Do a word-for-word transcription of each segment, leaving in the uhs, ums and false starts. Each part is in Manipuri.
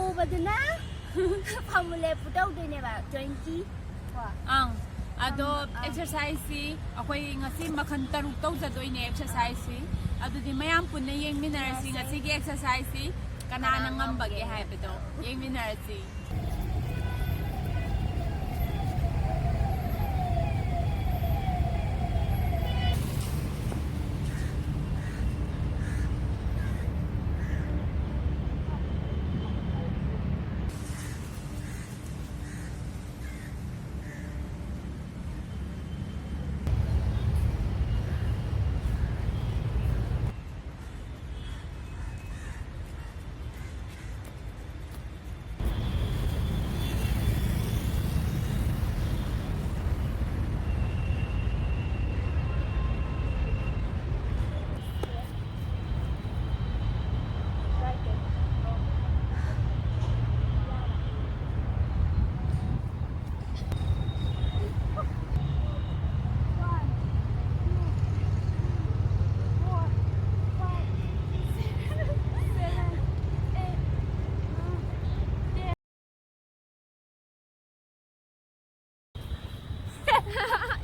ꯎꯕꯗꯨꯅ ꯐꯝꯃꯨꯂꯦ ꯄꯨꯇꯧꯗꯣꯏꯅꯦꯕ, ꯇ꯭ꯋꯦꯟꯇꯤ ꯀꯣ꯫ ꯑꯪ꯫ ꯑꯗꯣ ꯑꯪ, ꯑꯪ꯫ Exerciseꯁꯤ ꯑꯩꯈꯣꯏ ꯉꯁꯤ ꯃꯈꯜ ꯇꯔꯨꯛ ꯇꯧꯖꯗꯣꯏꯅꯦ exerciseꯁꯤ꯫ ꯑꯗꯨꯗꯤ ꯃꯌꯥꯝ ꯄꯨꯟꯅ ꯌꯦꯡꯃꯤꯟꯅꯔꯁꯤ ꯌꯦꯡꯉꯁꯤ꯫ ꯉꯁꯤꯒꯤ exerciseꯁꯤ ꯀꯅꯥꯅ ꯀꯅꯥ ꯉꯝꯕꯒꯦ ꯉꯝꯒꯦ ꯍꯥꯏꯕꯗꯣ꯫ ꯌꯦꯡꯃꯤꯟꯅꯔꯁꯤ꯫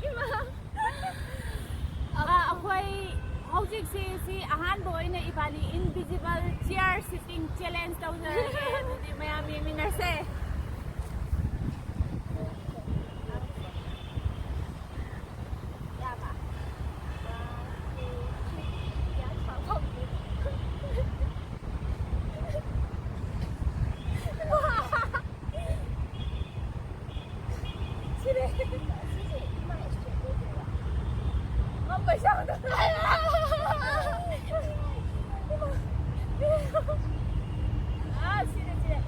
ꯏꯃꯥ꯫ ꯑ, ꯑꯩꯈꯣꯏ ꯍꯧꯖꯤꯛꯁꯤ ꯁꯤ ꯑꯍꯥꯟꯕ ꯑꯣꯏꯅ ꯏꯕꯥꯅꯤ invisible chair sitting challenge ꯇꯧꯖꯔꯒꯦ꯫ ꯑꯗꯨꯗꯤ ꯃꯌꯥꯝ ꯌꯦꯡꯃꯤꯟꯅꯁꯦ꯫ ꯌꯥꯕ? ꯁꯤꯔꯦ꯫ ꯁꯤꯁꯦ ꯏꯃꯥ ꯏꯁꯇ꯭ꯔꯦꯠ ꯑꯣꯏꯗꯣꯏꯔꯣ? ꯉꯝꯕꯩ ꯆꯥꯡꯗ꯫ ꯑꯥ, ꯁꯤꯔꯦ, ꯁꯤꯔꯦ꯫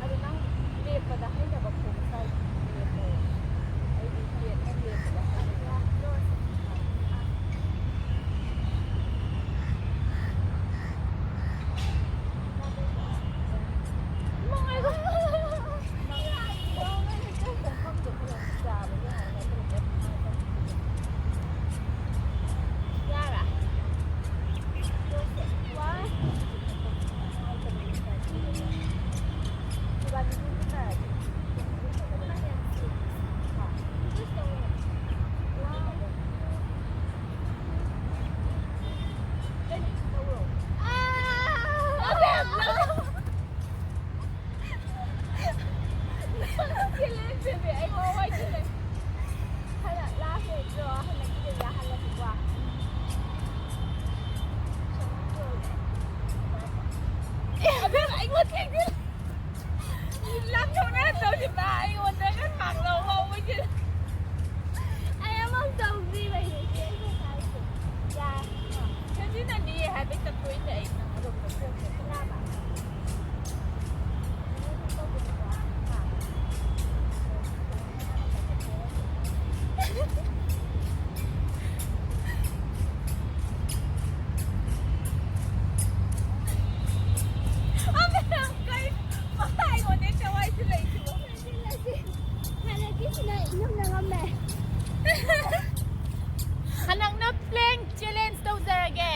ꯑꯗꯨ ꯅꯪ ꯂꯦꯞꯄꯗ ꯍꯩꯅꯕ ꯈꯣꯡ ꯉꯁꯥꯏ ꯂꯦꯞꯄꯣ꯫ ꯑꯩꯗꯤ ꯂꯦꯞꯅ ꯂꯦꯞꯄꯗ ꯍꯩꯅꯕ꯫ ꯍꯟꯗꯛꯅ plank challenge ꯇꯧꯖꯔꯒꯦ꯫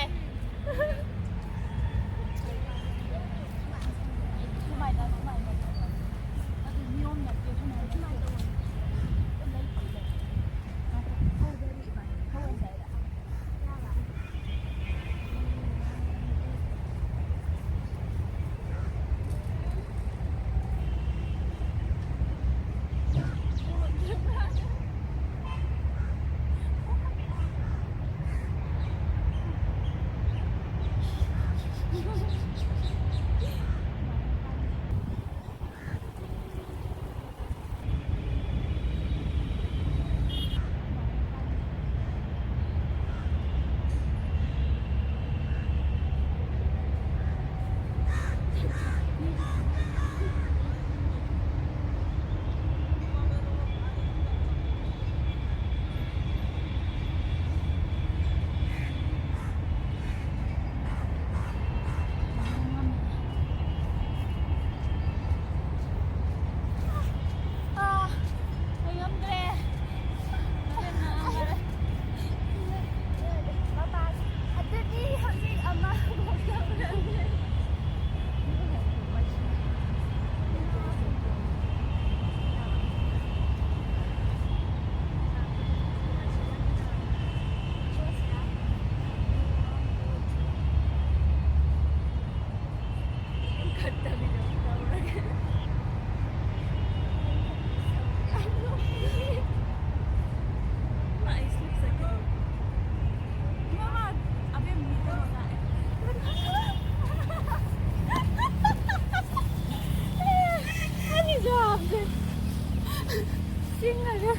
ꯆꯤꯡꯉꯒ꯫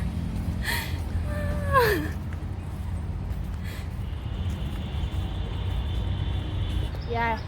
ꯌꯥꯔꯦ꯫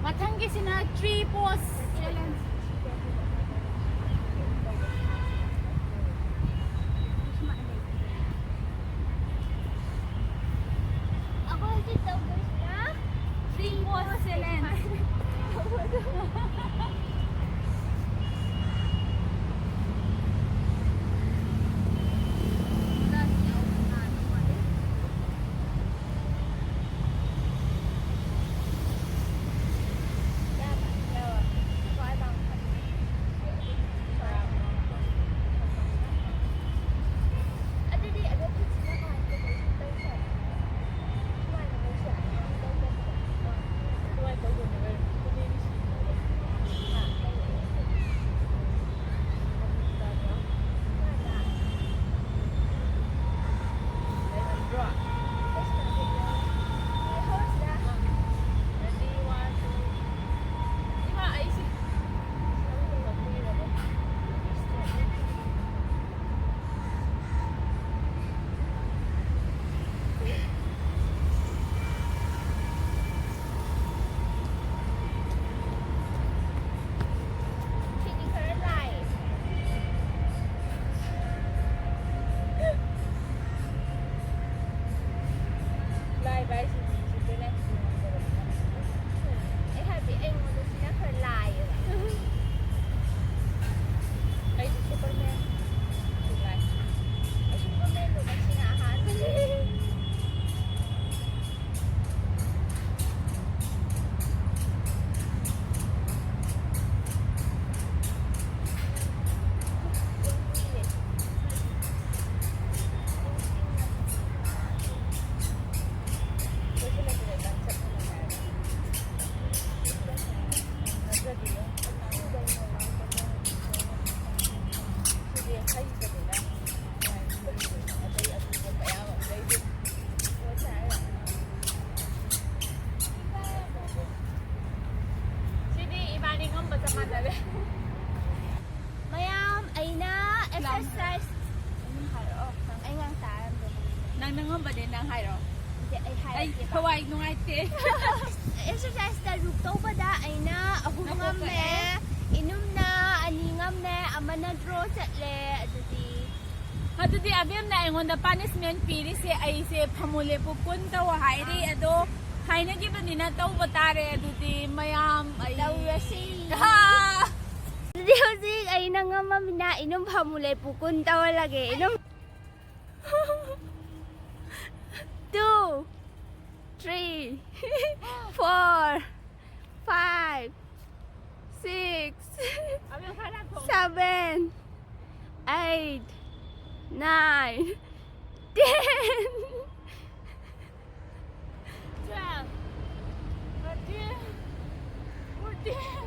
ꯃꯊꯪꯒꯤꯁꯤꯅ three pose challenge꯫ ꯑꯩꯈꯣꯏ ꯍꯧꯖꯤꯛ ꯇꯧꯗꯣꯏꯁꯤꯅ three pose challenge꯫ ꯃꯌꯥꯝ, ꯑꯩꯅ exercise ꯑꯗꯨꯝ ꯍꯥꯏꯔꯛꯑꯣ꯫ ꯑꯩ ꯉꯥꯡ ꯇꯥꯔꯝꯗꯦ꯫ ꯅꯪꯅ ꯉꯝꯕꯅꯦ, ꯅꯪ ꯍꯥꯏꯔꯣ꯫ ꯑꯗꯨꯗꯤ ꯑꯩ ꯑꯩ ꯍꯥꯏꯔꯛꯀꯦꯕ꯫ ꯊꯋꯥꯏ ꯅꯨꯡꯉꯥꯏꯇꯦ꯫ Exercise ꯇꯔꯨꯛ ꯇꯧꯕꯗ ꯑꯩꯅ ꯑꯍꯨꯝ ꯅꯀꯣꯛ ꯉꯝꯃꯦ, ꯀꯛꯑꯦ꯫ ꯏꯅꯨꯝꯅ ꯑꯅꯤ ꯉꯝꯃꯦ, ꯑꯃꯅ draw ꯆꯠꯂꯦ꯫ ꯑꯗꯨꯗꯤ ꯑꯗꯨꯗꯤ ꯑꯕꯦꯝꯅ ꯑꯩꯉꯣꯟꯗ punishment ꯄꯤꯔꯤꯁꯦ, ꯑꯩꯁꯦ ꯐꯝꯃꯨ ꯂꯦꯞꯄꯨ ꯀꯨꯟ ꯇꯧ ꯍꯥꯏꯔꯤ꯫ ꯑꯗꯣ ꯍꯥꯏꯅꯈꯤꯕꯅꯤꯅ ꯇꯧꯕ ꯇꯥꯔꯦ꯫ ꯑꯗꯨꯗꯤ ꯃꯌꯥꯝ ꯑꯩ ꯇꯧꯔꯁꯤ꯫ ꯍꯥ! ꯑꯗꯨꯗꯤ ꯍꯧꯖꯤꯛ ꯑꯩꯅ ꯉꯝꯃꯃꯤꯅ ꯏꯅꯨꯝ ꯐꯝꯃꯨ ꯂꯦꯞꯄꯨ ꯀꯨꯟ ꯇꯧꯍꯜꯂꯒꯦ꯫ ꯏꯅꯨꯝ, two, three, four, five, six, seven, eight, nine, ten, twelve, thirteen, fourteen.